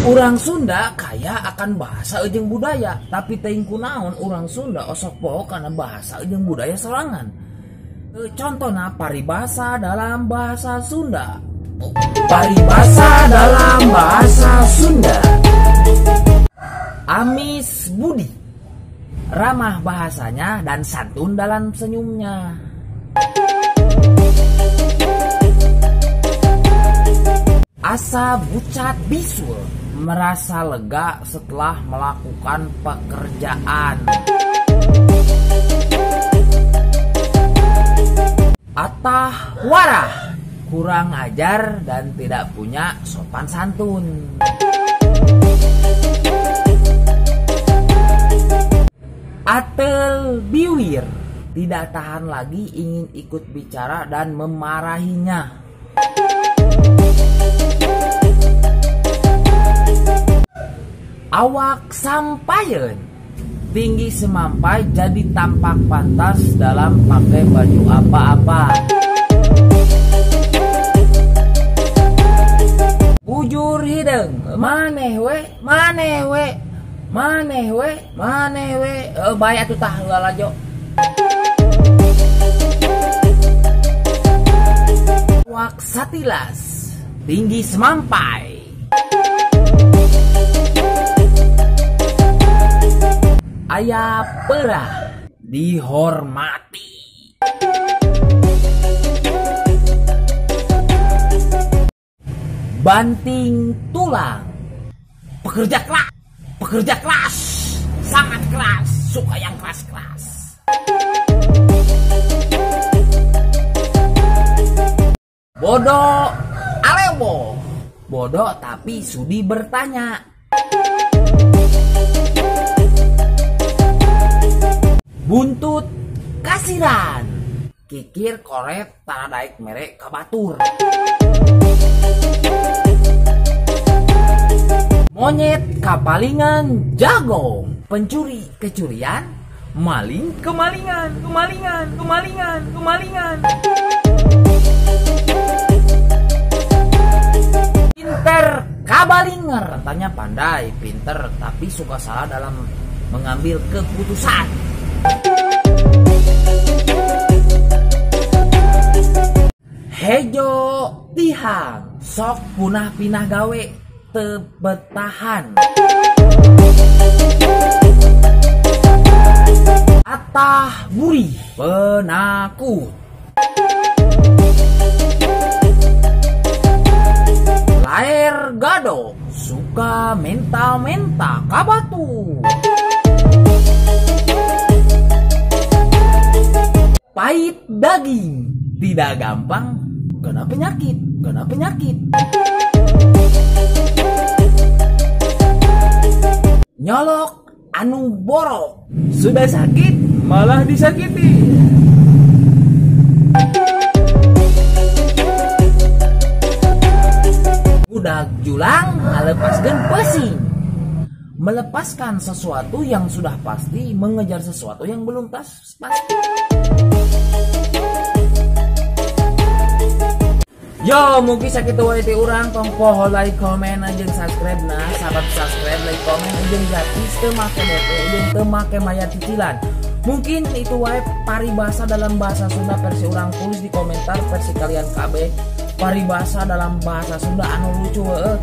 Urang Sunda kaya akan bahasa jeung budaya, tapi teuing kunaon urang Sunda osok poho kana bahasa jeung budaya sorangan. Contohna paribasa dalam bahasa Sunda. Paribasa dalam bahasa Sunda. Amis budi, ramah bahasanya dan santun dalam senyumnya. Asa bucat bisul, merasa lega setelah melakukan pekerjaan. Atah warah, kurang ajar dan tidak punya sopan santun. Atel biwir, tidak tahan lagi ingin ikut bicara dan memarahinya. Awak sampayeun, tinggi semampai jadi tampak pantas dalam pakai baju apa-apa. Bujur hideung, maneh we, maneh we, maneh we, maneh we, bae atuh tah lalajo. Awak satilas, tinggi semampai. Ayah perah, dihormati. Banting tulang, pekerja keras, pekerja keras, sangat keras, suka yang keras-keras. Bodoh alewo, bodoh tapi sudi bertanya. Buntut kasiran, kikir korep taradaek merek kabatur. Monyet kapalingan jagong, pencuri kecurian, maling kemalingan, kemalingan, kemalingan, kemalingan. Pinter kabalinger, tanya pandai, pinter tapi suka salah dalam mengambil keputusan. Hejo tihang, sok punah pinah gawe teu betahan. Atah burih, penakut. Laer gadok, suka menta-menta kabatu. Pahit daging, tidak gampang kena penyakit, kena penyakit. Nyolok anu borok, sudah sakit malah disakiti. Budak julang ngalepaskeun pesing, melepaskan sesuatu yang sudah pasti, mengejar sesuatu yang belum pasti. Yo, mungkin sakitu wae ti urang, tong poho like, komen, jeung subscribe. Nah, sahabat subscribe, like, komen, jeung gratis, teu make DP, jeung teu make mayar cicilan. Mungkin itu wae paribasa dalam bahasa Sunda versi urang, tulis di komentar versi kalian KB. Paribasa dalam bahasa Sunda anu lucu heueuh.